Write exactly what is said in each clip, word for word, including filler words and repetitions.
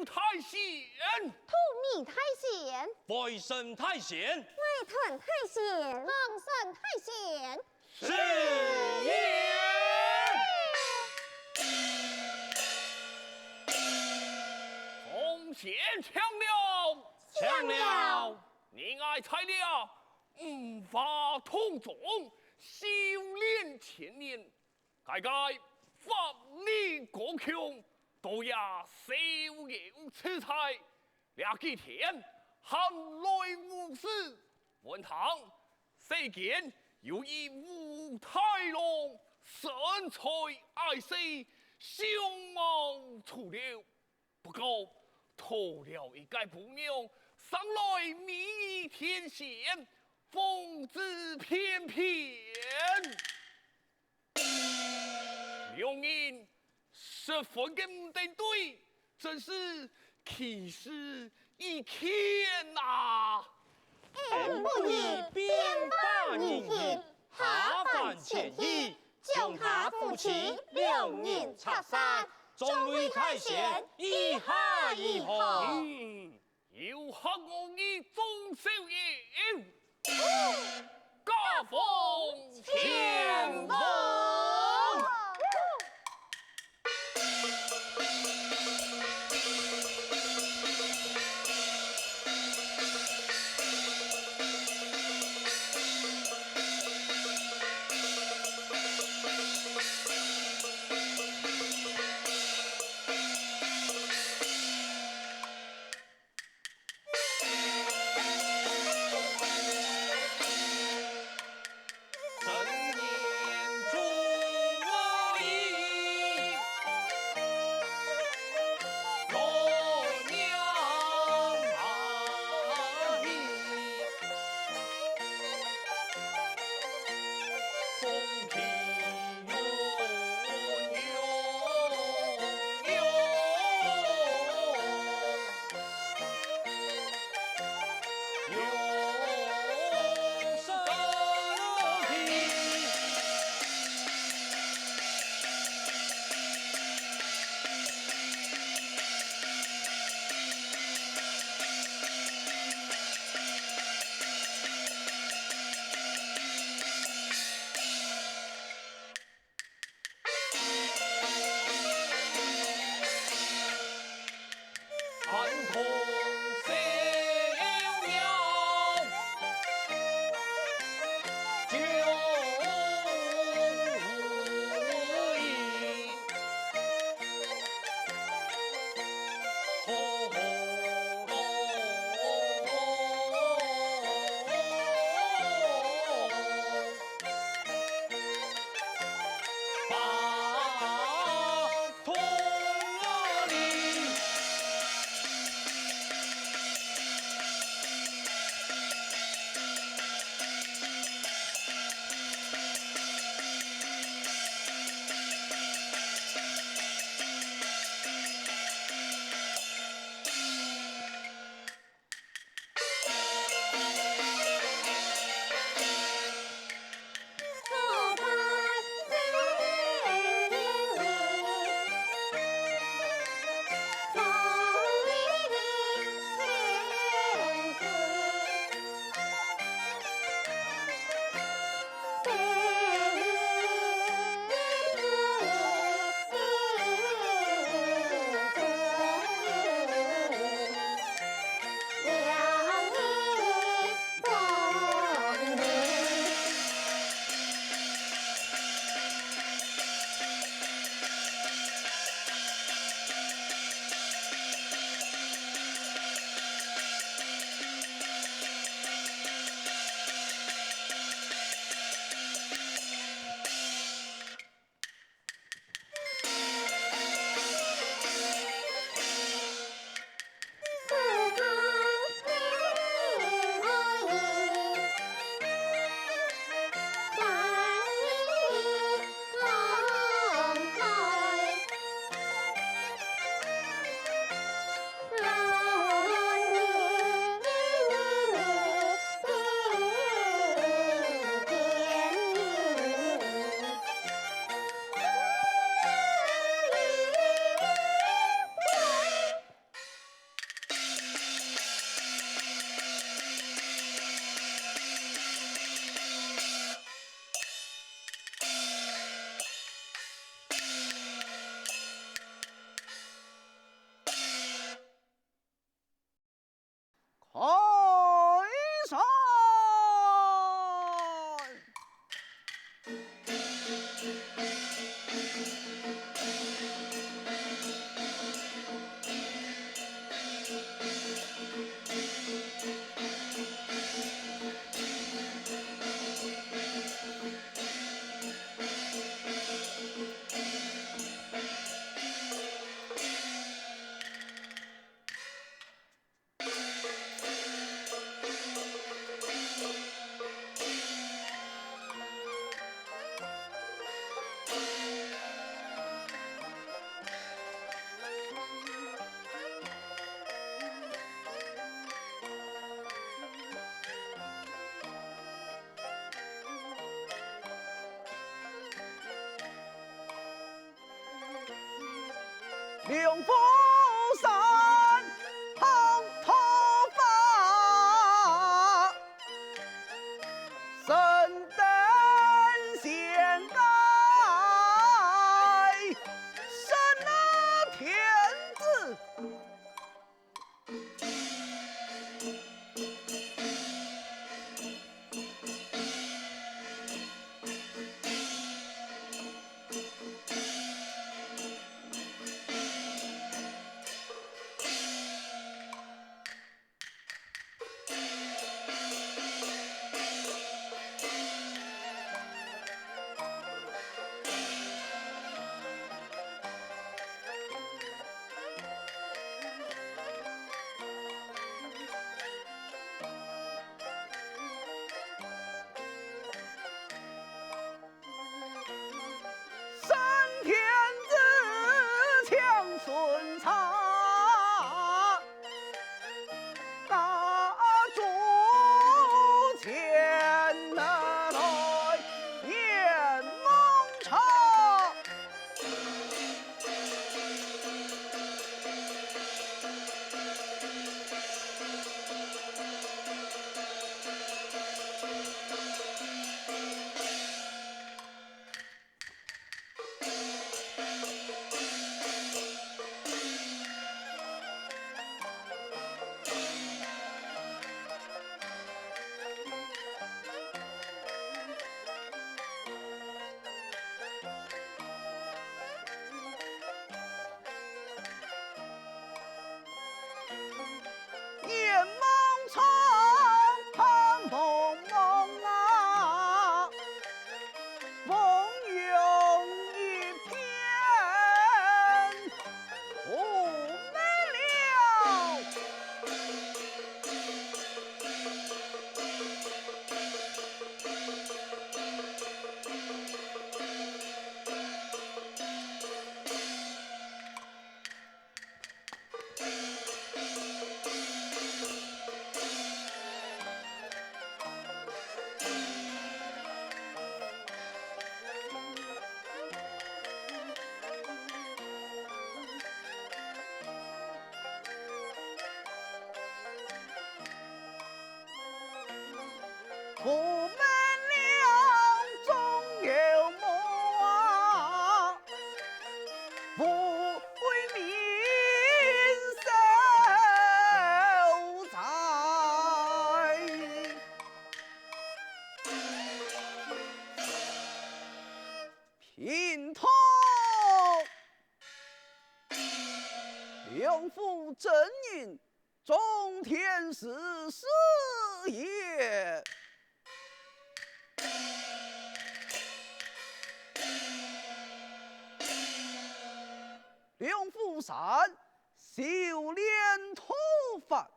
大仙，土地大仙，海神大仙，外滩大仙，黄山大仙。是也。奉先请了，请了。你爱在了五花堂中修炼千年， 该个法力高强，都也逍遙自在。这几天闲来无事，闻听世间有一武大郎，身材矮细，相貌粗陋，不过讨了一个餔娘，生来美如天仙，风姿翩翩。 两人十分个毋登对，真是奇事一件啊！俺不如变化人形，下凡前去，将他扶起，两人拆散，众位大仙一下如何？嗯， 有合我意众少爷，加封前王。龍虎山，红头发，身登仙界，升了天子。 升天子，请巡查，家主前来验盲察。 眼望窗，盼望望啊，凤拥一片，无门了。 无门了，终有母啊，父为民受灾。平通，梁父真人， 中天子师也。梁父山，修炼道法，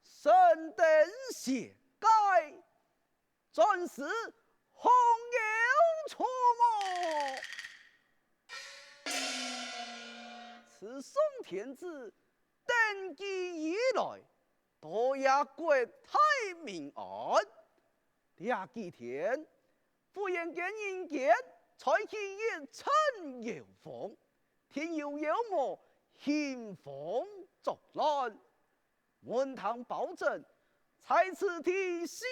升登仙界， 转世红颜出没。自宋天子登基以來，多谢国泰民安。這幾天，忽然間人間吹起一陣妖風，定有妖魔興風作亂。 門庭包拯在此地四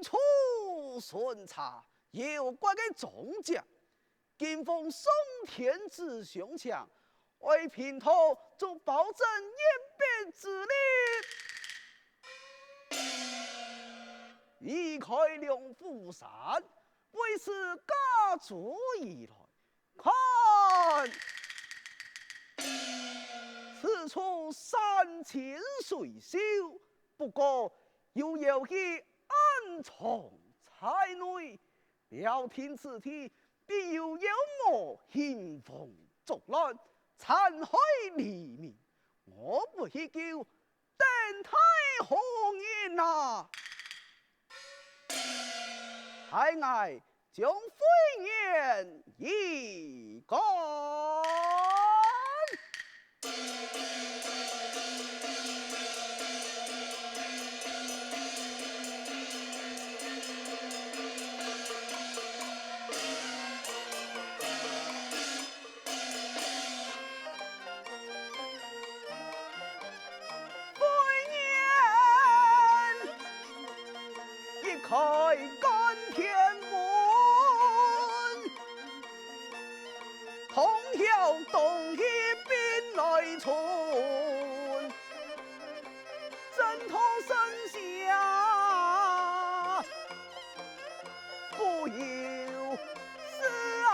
處巡查妖怪个蹤跡，今奉宋天子相請，愛平道捉包拯一筆之力。離開梁父山，為此家主而來， 看，此處山清水秀，不過有妖氣暗藏在內，料定此地必有妖魔興風作亂，殘害黎民。我不去救， 等待何人啊？待𠊎將慧眼一觀。春，征途生涯不由事啊。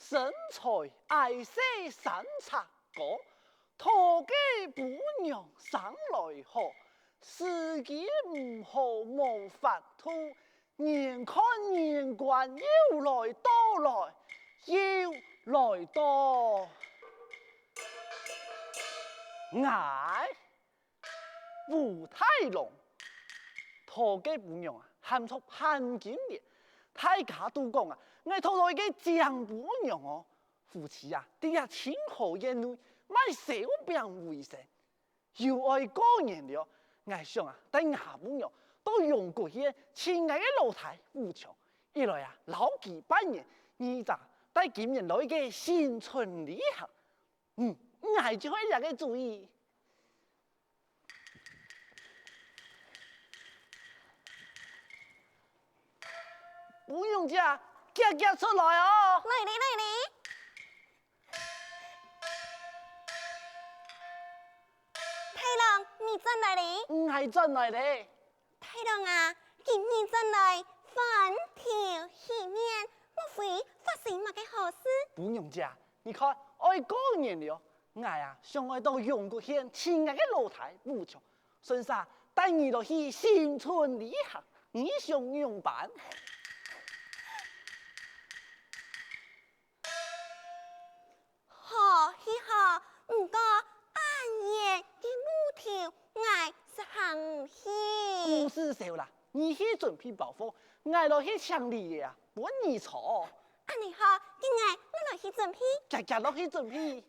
身在矮細山賊高，討个餔娘生來好。時機毋好無法度，眼看年關又來到來，又來到。𠊎 武大郎，討个餔娘啊，喊著潘金蓮。大家都講啊，𠊎討著一個靚餔娘哦。夫妻啊，在這清河縣內賣燒餅為生。又愛過年了， 𠊎想啊，帶吾餔娘到陽谷縣尋𠊎个老弟武松，一來啊，摎佢拜年，二則帶今年來一個新春旅行。嗯，𠊎就係這個主意。餔娘姐，遽遽出來哦！來哩，來哩！大郎，你轉來哩！𠊎轉來哩！大郎啊，今日轉來歡頭喜面，莫非發生麼个好事？餔娘姐，你看，愛過年了，𠊎啊，想愛到陽谷縣尋𠊎个老弟武松，順續帶你來去新春旅行，你想仰般？好係好，毋過恁遠个路途，𠊎實行毋去。故事少啦，你去準備包袱，𠊎來去請里爺啊，分你坐。恁呢好，該𠊎乜來去準備。遽遽落去準備。